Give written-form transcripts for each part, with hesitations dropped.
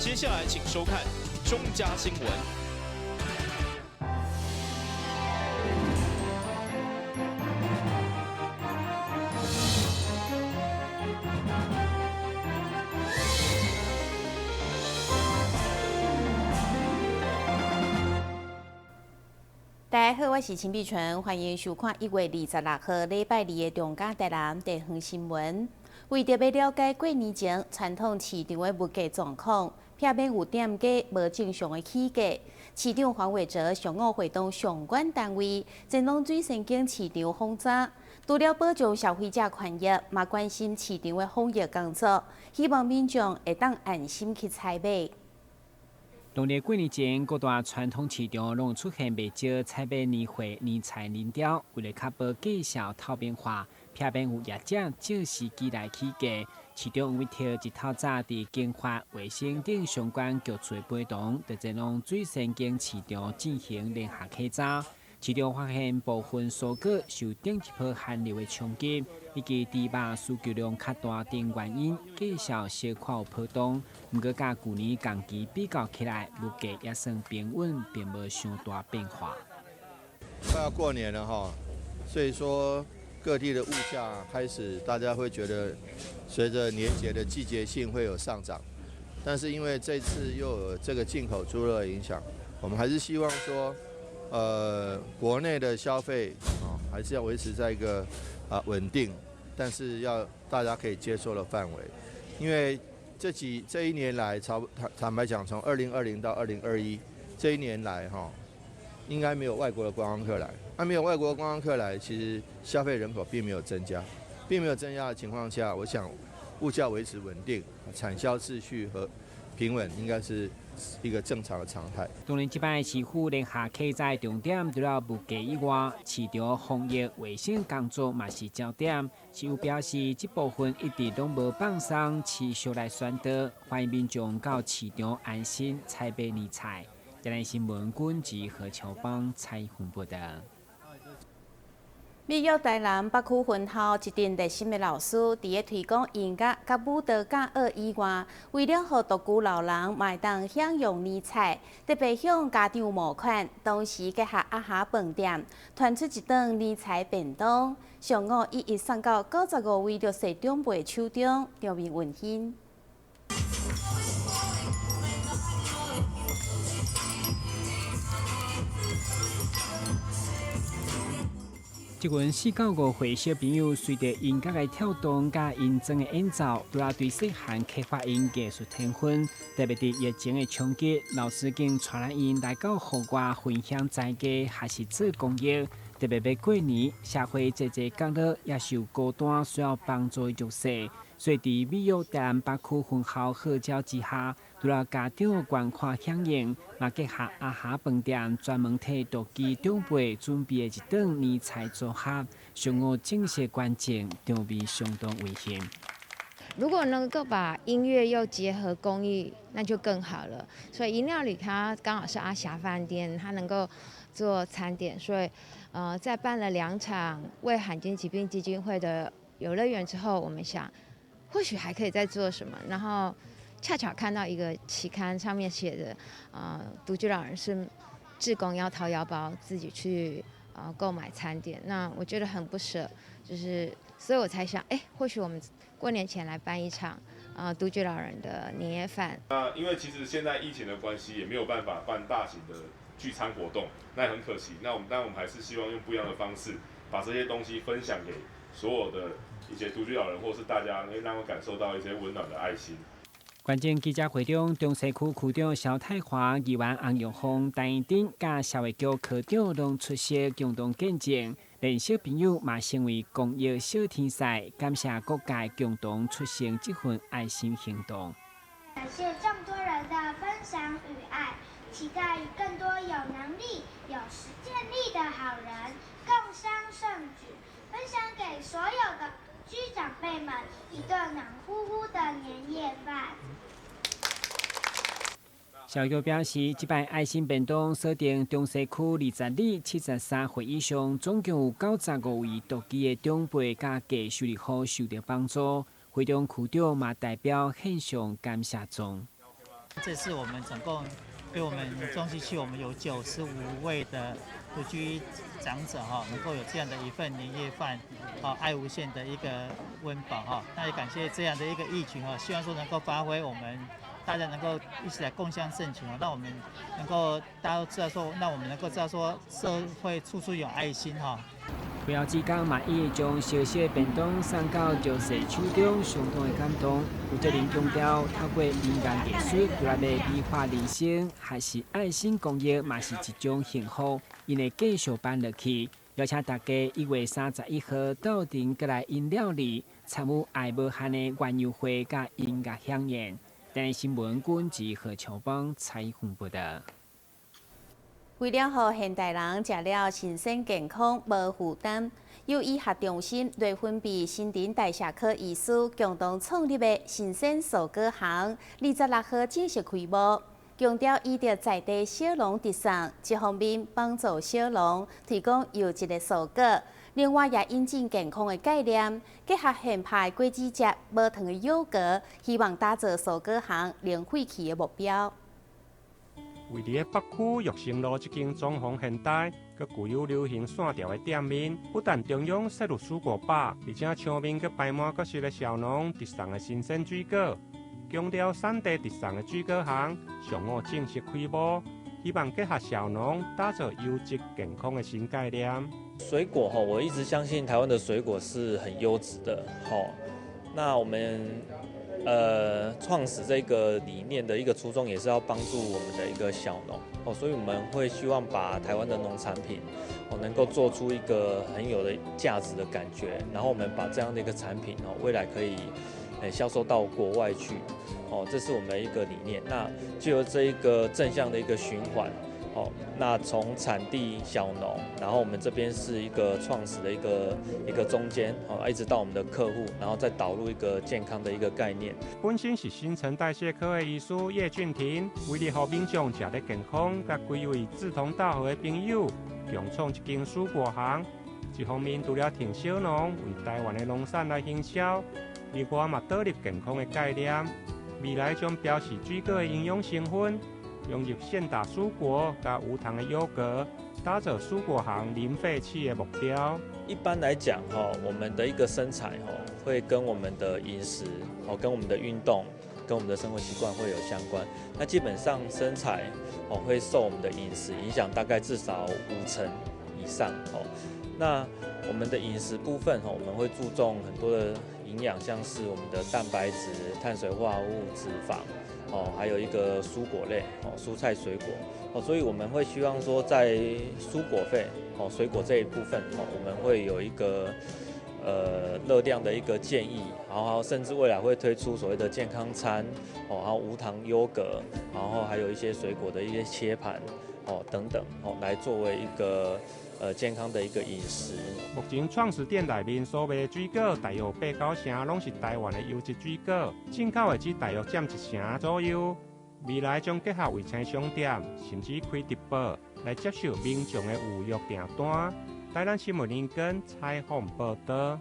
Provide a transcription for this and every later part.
接下來請收看中嘉新聞。大家好，我是陳碧純，歡迎收看1月26號禮拜二的中嘉台南地方新聞。為著欲了解過年前傳統市場的物價狀況，避免有店家無正常的起價，市長黃偉哲上午會同相關單位前往水仙宮市場訪查，除了保障消費者權益，嘛關心市場的防疫工作，希望民眾會當安心去採買。農曆過年前，各大傳統市場攏出現袂少採買年貨、年菜、年料，為了確保價數透明化，避免有業者借時機來起價。市長委託日透早佇經發、衛生等相關局處陪同，佇前往水仙宮市場進行聯合稽查。市場發現部分蔬果受頂一波寒流的衝擊，以及豬肉需求量較大等原因，價數小可有波動。毋過，佮舊年同期比較起來，物價也算平穩，並無傷大變化。快要過年了哈，所以說各地的物價開始，大家會覺得隨著年節的季節性會有上漲，但是因為這次又有這個進口豬肉的影響，我們還是希望說，國內的消費啊，還是要維持在一個穩定，但是要大家可以接受的範圍。因為這一年來，坦白講，從2020到2021這一年來，哈，應該沒有外國的觀光客來。那沒有外國觀光客來，其實消費人口並沒有增加，並沒有增加的情況下，我想物價維持穩定，產銷秩序和平穩，應該是一個正常的常態。當然，這擺市府聯合稽查重點，除了物價以外，市場防疫衛生工作嘛是焦點。市府表示，這部分一直攏無放鬆，持續來宣導，歡迎民眾到市場安心採買年菜。台南新聞軍及何秋邦採訪報導。美國台南北區分校一陣熱心的老師，佇咧推廣音樂佮舞蹈教學以外，為了予獨居老人嘛會當享用年菜，特別向家長募款，同時結合阿霞飯店，傳出一頓年菜便當，上午一一送到95位弱勢長輩手中，場面溫馨。這群4到5歲小朋友，隨著音樂的跳動佮音裝的演奏，除了對細漢開發𪜶藝術天分，特別佇疫情的衝擊，老師竟帶領𪜶來到戶外分享才藝，還是做公益。特別欲過年，社會濟濟角落也受孤單需要幫助的弱勢，所以佇美育台南北區分校號召之下，除了家長捐款響應，嘛結合阿霞飯店專門替獨居長輩準備的一頓年菜組合，上午正式捐贈，場面相當溫馨。如果能夠把音樂又結合公益，那就更好了。所以銀料理它剛好是阿霞飯店，它能夠做餐點，所以，在辦了2場為罕見疾病基金會的遊樂園之後，我們想，或許還可以再做什麼。然後恰巧看到一個期刊上面寫着，獨居老人是志工要掏腰包自己去，購買餐點。那我覺得很不捨，所以我才想，或許我們過年前來辦一場，獨居老人的年夜飯。那因為其實現在疫情的關係，也沒有辦法辦大型的聚餐活動，那也很可惜。但我們還是希望用不一樣的方式，把這些東西分享給所有的一些獨居老人，或是大家，可以讓我感受到一些溫暖的愛心。捐贈記者會中，中西區區長蕭泰華、議員洪玉鳳、陳怡貞佮社會局科長攏出席共同見證，連小朋友嘛成為公益小天使，感謝各界共同促成這份愛心行動。感謝這麼多人的分享與愛，期待與更多有能力、有實踐力的好人共襄盛舉，分享給所有的獨居長輩們一頓暖乎乎的年夜飯。蕭局表示，這擺愛心便當鎖定中西區22、73歲以上，總共有95位獨居的長輩佮低收入戶受到幫助。會中區長嘛代表獻上感謝狀。這次我們總共對我們中西區，我們有95位的獨居長者哈，能夠有這樣的一份年夜飯，好愛無限的一個溫飽哈。那也感謝這樣的一個義舉哈，希望說能夠發揮我們大家能夠一起來共襄盛舉哈，讓我們能夠大家都知道說，讓我們能夠知道說社會處處有愛心哈。會後之間嘛，伊會將小小的便當送到弱勢手中，相當的感動。負責人強調，透過音樂藝術，除了美化人生，還是愛心公益，嘛是一種幸福。𪜶會繼續辦落去，邀請大家1月31號鬥陣過來𪜶料理，參與愛無限的園遊會佮音樂饗宴。台視新聞軍及何秋邦採訪報道。為了予現代人食了新鮮健康、無負擔，由醫學中心內分泌新陳代謝科醫師共同創立的新鮮蔬果行，26號正式開幕。強調依著在地小農直送，一方面幫助小農提供優質的蔬果，另外也引進健康的概念，結合現拍的果子汁、無糖的優格，希望打造蔬果行零廢棄的目標。位佇咧北區育成路這間裝潢現代、閣具有流行線條的店面，不但中央設有蔬果吧，而且牆面閣擺滿各式的小農直送的新鮮水果。強調產地直送的水果行，上午正式開幕，希望結合小農，打造優質健康的新概念。水果哈，我一直相信台灣的水果是很優質的。好，那我們創始這個理念的一個初衷，也是要幫助我們的一個小農哦，所以我們會希望把台灣的農產品哦，能夠做出一個很有的價值的感覺，然後我們把這樣的一個產品哦，未來可以銷售到國外去哦，這是我們的一個理念。那就由這一個正向的一個循環。哦，那從產地小農，然後我們這邊是一個創始的一個中間，哦，一直到我們的客戶，然後再導入一個健康的一個概念。本身是新陳代謝科的醫師葉俊廷，為了予民眾食得健康，佮幾位志同道合的朋友，共創一間蔬果行。一方面除了挺小農，為台灣的農產來行銷，另外嘛導入健康的概念，未來將標示水果的營養成分。融入現打蔬果佮無糖的優格，打造蔬果行零廢棄的目標。一般來講，哈，我們的一個身材，哈，會跟我們的飲食，哦，跟我們的運動，跟我們的生活習慣會有相關。那基本上身材，哦，會受我們的飲食影響，大概至少5成以上，哦。那我們的飲食部分，哈，我們會注重很多的營養，像是我們的蛋白質、碳水化合物、脂肪。哦，還有一個蔬果類，哦，蔬菜水果，哦，所以我們會希望說，在蔬果費，哦，水果這一部分，哦，我們會有一個熱量的一個建議，然後甚至未來會推出所謂的健康餐，哦，然後無糖優格，然後還有一些水果的一些切盤，哦，等等，哦，來作為一個健康的一個飲食。目前創始店內面所賣的水果，大約八九成攏是台灣的優質水果，進口的只大約佔1成左右。未來將結合衛生商店，甚至開直播來接受民眾的預約訂單。台南新聞林根採訪報道。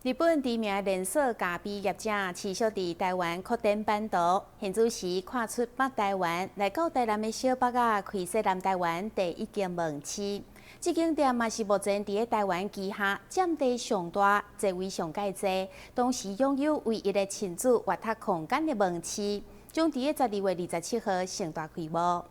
日本知名連鎖咖啡業者持續佇台灣擴展版圖，現此時跨出北台灣，來到台南的小北仔，開設南台灣第一間門市。這間店嘛是目前佇咧台灣旗下佔地上大、座位上蓋濟，同時擁有唯一的親子閱讀空間的門市，將佇咧12月27號盛大開幕。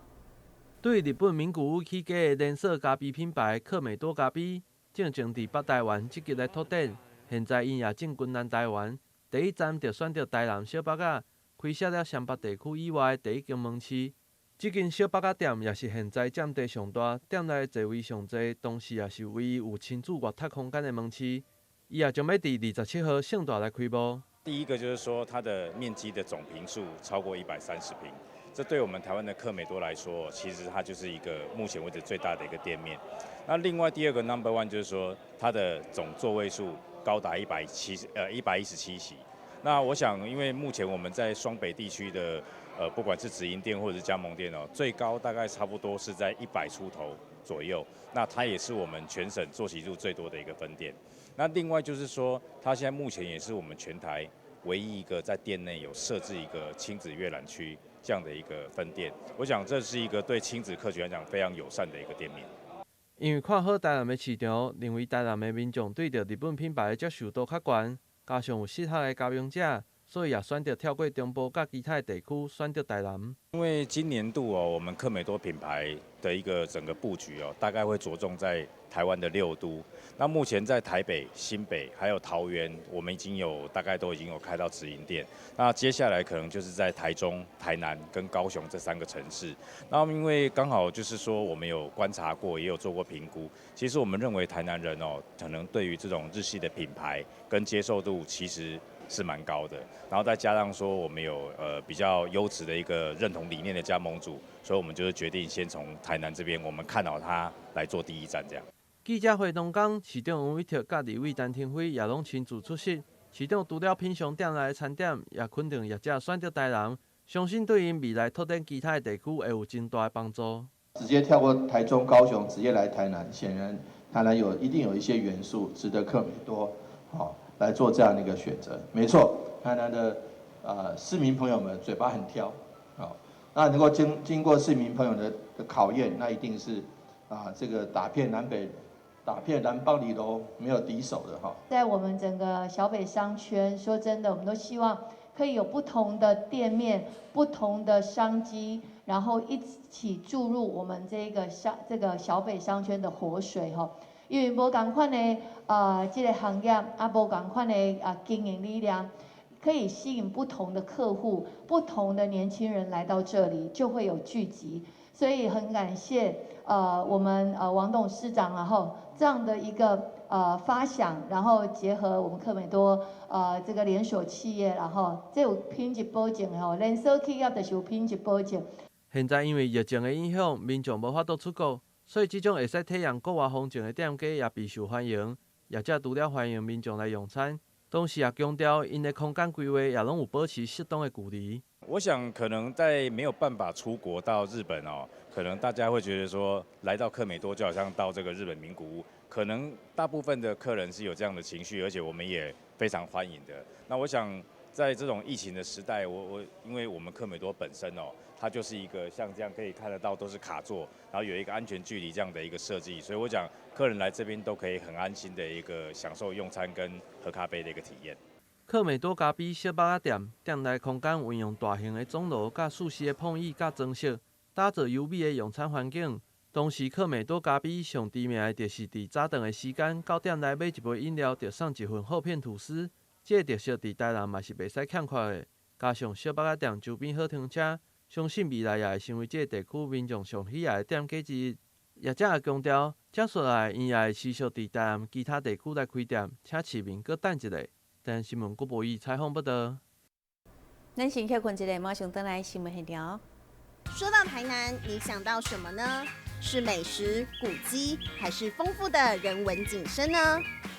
對日本名古屋起家的連鎖咖啡品牌可美多咖啡，正正佇北台灣積極來拓展。現在𪜶也進軍南台灣，第一站就選擇台南小北仔，開設了雙北地區以外的第一間門市。這間小北仔店也是現在佔地上大、店內座位上濟，同時也是唯一有親子閱讀空間的門市。伊也將欲佇27號盛大來開幕。第一個就是說，它的面積的總坪數超過130坪，這對我們台灣的客美多來說，其實它就是一個目前為止最大的一個店面。那另外第二個 number one 就是說，它的總座位數高達117席。那我想，因為目前我們在雙北地區的不管是直營店或者是加盟店哦，最高大概差不多是在100出頭左右。那它也是我們全省座席數最多的一個分店。那另外就是說，它現在目前也是我們全台唯一一個在店內有設置一個親子閱覽區這樣的一個分店。我想這是一個對親子客群來講非常友善的一個店面。因為看好台南的市場，認為台南的民眾對著日本品牌的接受度較懸，加上有適合的加盟者，所以也選擇跳過中部佮其他的地區，選擇台南。因為今年度哦，我們客美多品牌的一個整個布局哦，大概會著重在台灣的6都。那目前在台北、新北還有桃園，我們已經有大概都已經有開到直營店。那接下來可能就是在台中、台南跟高雄這3個城市。那因為剛好就是說，我們有觀察過，也有做過評估。其實我們認為台南人哦，可能對於這種日系的品牌跟接受度其實是蠻高的。然後再加上說，我們有比較優質的一個認同理念的加盟主，所以我們就是決定先從台南這邊，我們看好它來做第一站這樣。記者會當天，市長黃偉哲佮立委陳亭妃也攏親自出席。市長除了品嘗店內的餐點，也肯定業者選擇台南，相信對𪜶未來拓展其他的地區會有真大的幫助。直接跳過台中、高雄，直接來台南，顯然台南一定有一些元素值得客美多好來做這樣的一個選擇。沒錯，台南的市民朋友們嘴巴很挑，好，那能夠經過市民朋友的考驗，那一定是啊這個打遍南北。打遍南方裡都沒有敵手的哈。在我們整個小北商圈，說真的，我們都希望可以有不同的店面、不同的商機，然後一起注入我們這個小北商圈的活水哈。因為無仝款的這個行業啊，無仝款的啊經營理念，可以吸引不同的客戶、不同的年輕人來到這裡，就會有聚集。所以很感謝我們王董事長，然後這樣的一個發想，然後結合我們客美多這個連鎖企業，然後這有品質保證的吼，連鎖企業就是有品質保證。現在因為疫情的影響，民眾無法度出國，所以這種會使體驗國外風情的店家也備受歡迎。業者除了歡迎民眾來用餐，同時也強調𪜶的空間規劃也攏有保持適當的距離。我想可能在沒有辦法出國到日本哦，可能大家會覺得說來到客美多就好像到這個日本名古屋，可能大部分的客人是有這樣的情緒，而且我們也非常歡迎的。那我想在這種疫情的時代，我因為我們客美多本身哦，它就是一個像這樣可以看得到都是卡座，然後有一個安全距離這樣的一個設計，所以我講客人來這邊都可以很安心的一個享受用餐跟喝咖啡的一個體驗。客美多咖啡小肉仔店，店內空間運用大型的鐘樓、佮舒適的膨椅、佮裝飾，打造優美的用餐環境。同時，客美多咖啡上知名的就是佇早頓的時間，到店內買一杯飲料，就送一份厚片吐司。這個特色佇台南嘛是袂使欠缺的。加上小肉仔店周邊好停車，相信未來也會成為這個地區民眾上喜愛的店家之一。業者也強調，接下來𪜶也會持續佇台南其他地區來開店，請市民閣等一下。台新聞郭博義採訪報導。咱先歇睏一下，馬上轉來新聞現場。說到台南，你想到什麼呢？是美食、古蹟，還是豐富的人文景深呢？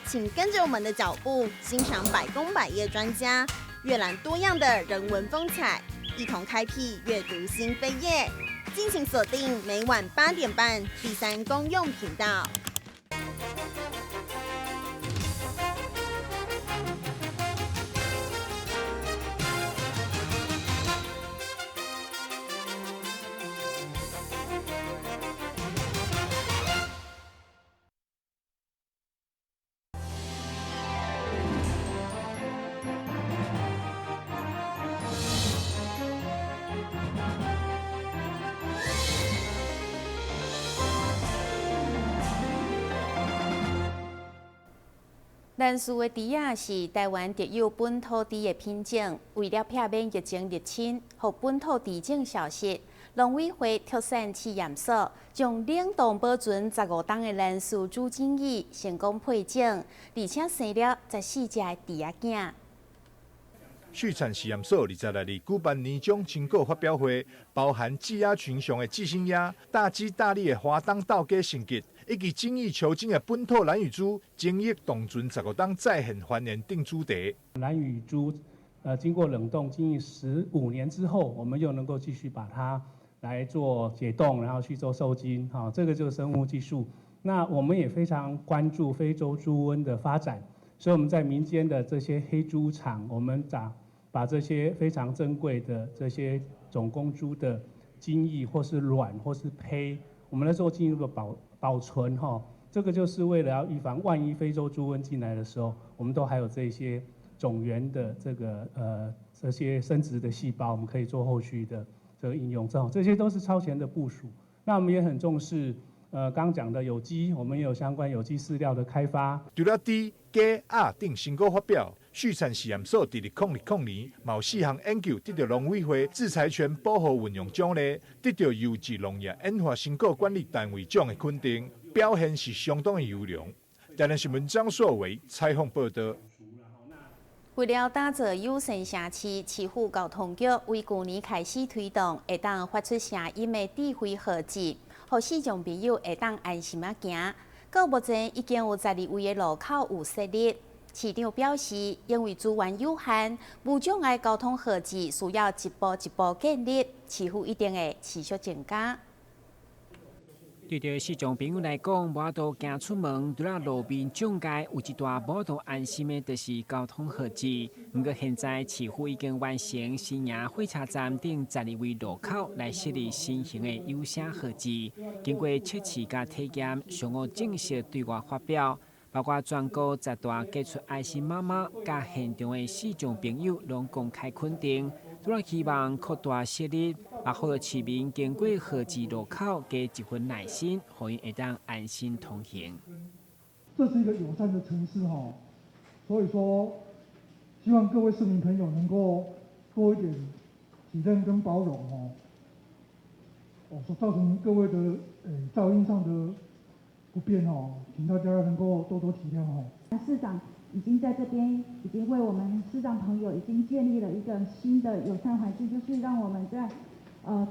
請跟着我們的腳步，欣賞百工百業專家閱覽多樣的人文風采，一同開闢閱讀新扉頁。敬請鎖定每晚8點半第三公用頻道。兰嶼的豬仔是台灣特有本土豬的品種，為了避免疫情入侵，予本土豬種消失，農委會特產試驗所將冷凍保存15冬的蘭嶼主精液成功配種，而且生了14隻的豬仔囝。畜產試驗所26日舉辦年終成果發表會，包含姊仔群上的智星鴨、大吉大利的華東鬥雞升級，以及精益求精的本土蘭嶼豬，精液凍存15冬再現繁衍等主題。蘭嶼豬，經過冷凍經歷15年之後，我們又能夠繼續把它來做解凍，然後去做受精，哈，這個就是生物技術。那我們也非常關注非洲豬瘟的發展。所以我們在民間的這些黑豬場，我們把這些非常珍貴的這些種公豬的精液或是卵或是胚，我們來做進一步的保存哈。這個就是為了要預防萬一非洲豬瘟進來的時候，我們都還有這些種源的這些生殖的細胞，我們可以做後續的這個應用。這些都是超前的部署。那我們也很重視，剛講的有機，我們也有相關有機飼料的開發。除了豬、雞、鴨等成果發表，畜產試驗所佇2020年嘛有四項研究得到農委會智財權保護運用獎勵，得到優質農業演化成果管理單位獎的肯定，表現是相當的優良。台南新聞張碩偉採訪報道。為了打造友善城市，市府交通局為舊年開始推動，會當發出聲音的智慧號誌，予視障朋友會當安心仔行。到目前已經有12位的路口有設立。市長表示，因為資源有限，無障礙交通號誌需要一步一步建立，市府一定會持續增加。對著視障朋友來講，無法度行出門，除了路面障礙，有一大無法度安心的，就是交通號誌。毋過現在市府已經完成新營火車站等12位路口來設立新型的有聲號誌，經過測試佮體驗，上午正式對外發表。包括全國10大傑出愛心媽媽佮現場的視障朋友，攏公開肯定，除了希望擴大設立，也予市民經過號誌路口加一份耐心，予𪜶會當安心通行。這是一個友善的城市哈，所以說希望各位市民朋友能夠多一點體諒跟包容哦。哦，所造成各位的噪音上的不便哦，請大家能夠多多體諒哦。市長已經在這邊，已經為我們視障朋友已經建立了一個新的友善環境，就是讓我們在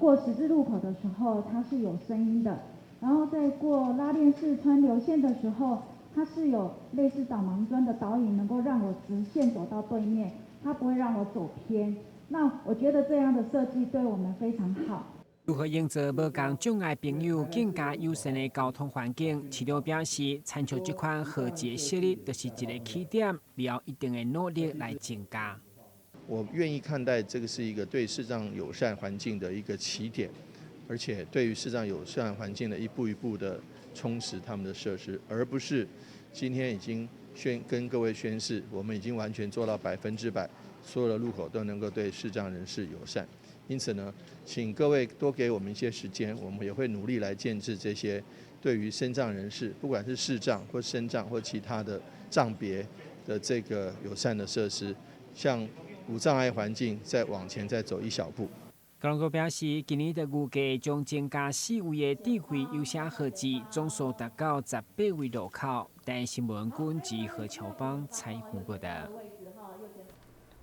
過十字路口的時候，它是有聲音的；然後在過拉鏈式川流線的時候，它是有類似導盲磚的導引，能夠讓我直線走到對面，它不會讓我走偏。那我覺得這樣的設計對我們非常好。如何營造無仝障礙朋友更加友善的交通環境？市長表示，親像這款號誌設立，就是一個起點，了一定的努力來增加。我願意看待這個是一個對視障友善環境的一個起點，而且對於視障友善環境的一步一步的充實他們的設施，而不是今天已經跟各位宣示，我們已經完全做到100%，所有的路口都能夠對視障人士友善。因此呢，請各位多給我們一些時間，我們也會努力來建置這些對於身障人士，不管是視障或身障或其他的障別的這個友善的設施，向無障礙環境再往前再走一小步。交通局表示，今年的預計將增加四位的智慧有聲號誌，總數達到18位路口。台視新聞軍及何喬邦採訪報道。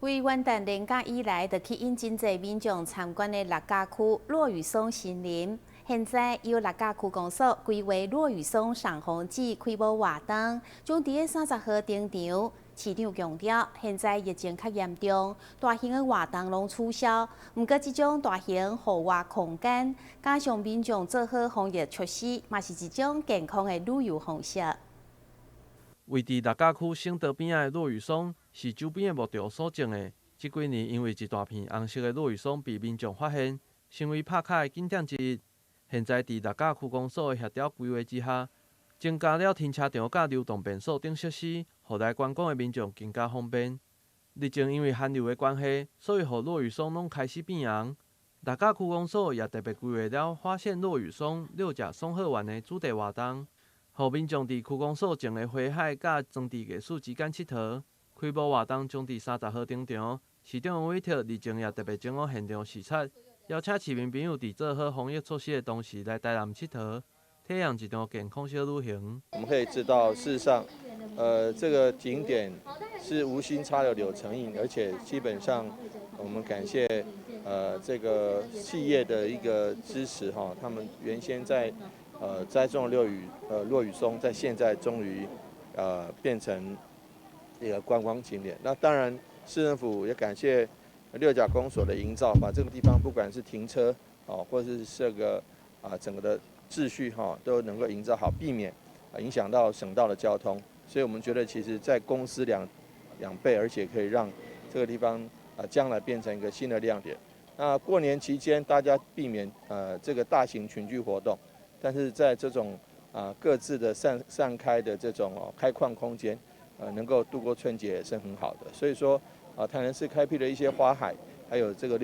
為元旦連假以來，就吸引真濟民眾參觀的六甲區落羽松森林，現在由六甲區公所規劃落羽松賞楓季開幕活動，將佇咧30號登場。市長強調，現在疫情較嚴重，大型的活動攏取消。毋過，這種大型戶外空間，加上民眾做好防疫措施，嘛是一種健康的旅遊方式。位佇六甲區省道邊仔的落羽松，是周邊的牧場所種的。這幾年因為一大片紅色的落羽松被民眾發現，成為拍卡的景點之一。現在佇六甲區公所的協調規劃之下，增加了停車場佮流動便所等設施，予來觀光的民眾更加方便。日前因為寒流的關係，所以予落羽松攏開始變紅。六甲區公所也特別規劃了發現落羽松六甲松鶴園的主題活動，予民眾佇區公所種的花海佮裝置藝術之間𨑨迌。開幕活動將佇30號登場，市長委託日前也特別前往現場視察，邀請市民朋友佇做好防疫措施的同時來台南𨑨迌，體驗一場健康小旅行。我們可以知道，事實上，這個景點是無心插柳柳成蔭，而且基本上我們感謝這個企業的一個支持哈，他們原先在栽種落羽松，在現在終於變成一個觀光景點。那當然，市政府也感謝六甲公所的營造，把這個地方不管是停車哦，或者是這個啊整個的秩序哈，都能夠營造好，避免影響到省道的交通。所以我們覺得其實在公私兩倍，而且可以讓這個地方啊將來變成一個新的亮點。那過年期間大家避免這個大型群聚活動，但是在這種啊各自的散開的這種哦開闊空間，能夠度過春節也是很好的。所以說啊，台南市開闢了一些花海，還有這個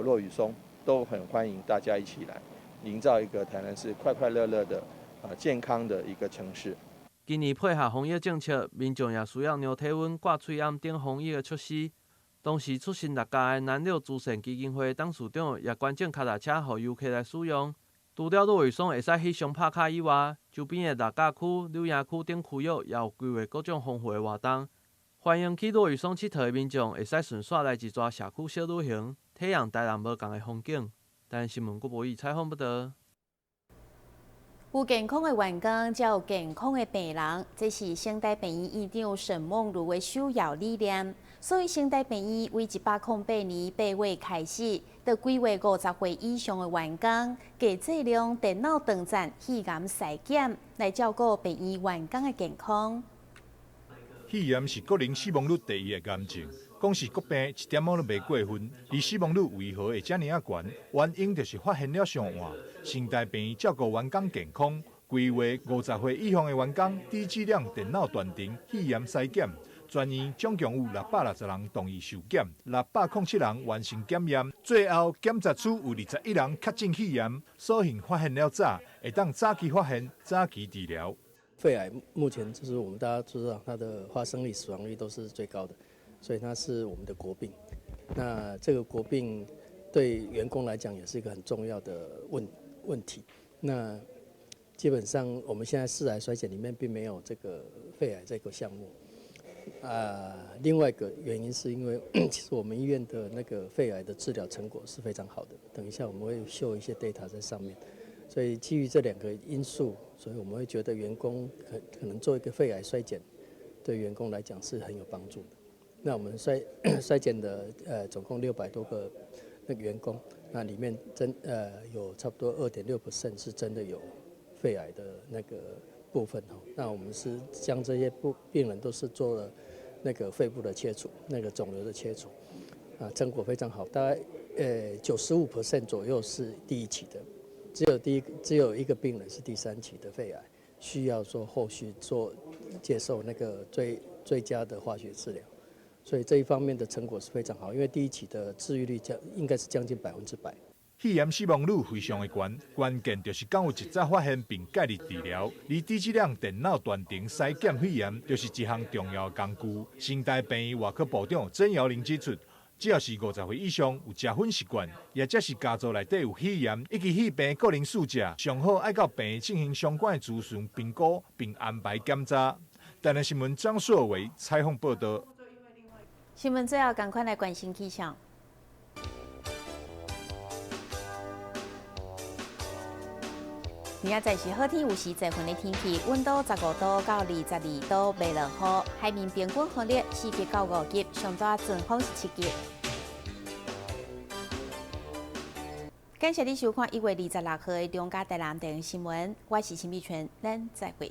落羽松，都很歡迎大家一起來營造一個台南市快快樂樂的啊健康的一個城市。今年配合防疫政策，民眾也需要量體溫、掛喙罨等防疫的措施。同時，出身六家的南柳慈善基金會董事長也捐贈跤踏車予遊客來使用。除了落羽松會使翕相拍卡以外，周邊的六甲區、柳營區等區域也有規劃各種豐富的活動。歡迎去落羽松𨑨迌的民眾會使順紲來一逝社區小旅行，體驗台南無仝的風景。台南新聞郭博宇採訪報導。有健康的員工，才有健康的病人，這是省台病院院長沈夢如的首要理念。所以，省台病院為108年8月開始，就規劃50歲以上的員工，低劑量電腦斷層肺癌篩檢，來照顧病院員工的健康。肺癌是國人死亡率第一的癌症，講是國病一點仔都袂過分。而死亡率為何會遮爾仔懸？原因就是發現了傷晚。成大病院照顧員工健康，規劃50歲以上的員工低劑量電腦斷層肺癌篩檢，全院總共有660人同意受檢，607人完成檢驗，最後檢查出有21人確診肺癌，所幸發現了早，會當早期發現、早期治療。肺癌目前就是我們大家知道，它的發生率、死亡率都是最高的，所以它是我們的國病。那這個國病對員工來講也是一個很重要的問題。那基本上我們現在四癌篩檢裡面並沒有這個肺癌這個項目。另外一個原因是因為其實我們醫院的那個肺癌的治療成果是非常好的。等一下我們會秀一些 data 在上面。所以基於這兩個因素，所以我們會覺得員工可能做一個肺癌篩檢，對員工來講是很有幫助的。那我們篩檢的總共600多個那個員工，那裡面真有差不多2.6% 是真的有肺癌的那個部分哦。那我們是將這些病人都是做了那個肺部的切除，那個腫瘤的切除，啊，成果非常好，大概95% 左右是第一期的。只有一個病人是第三期的肺癌，需要說後續做接受那個最佳的化學治療，所以這一方面的成果是非常好，因為第一期的治癒率應該是將近100%。肺癌死亡率非常的懸，關鍵就是敢有及早發現並介入治療。而低劑量電腦斷層篩檢肺癌就是一項重要的工具。成大病院外科部長曾堯麟指出，只要是50歲以上有食薰習慣，抑者是家族內底有肺癌以及肺病個人史者，上好愛到病院進行相關的諮詢評估，並安排檢查。台南新聞張碩偉採訪報導。新聞最後，趕快來關心氣象。明仔載是好天，有時濟雲的天氣，溫度15度到22度，袂落雨。海面平均風力4級到5級，上大陣風是7級。感謝你收看1月26號的中嘉台南電視新聞，我是陳美泉，咱再會。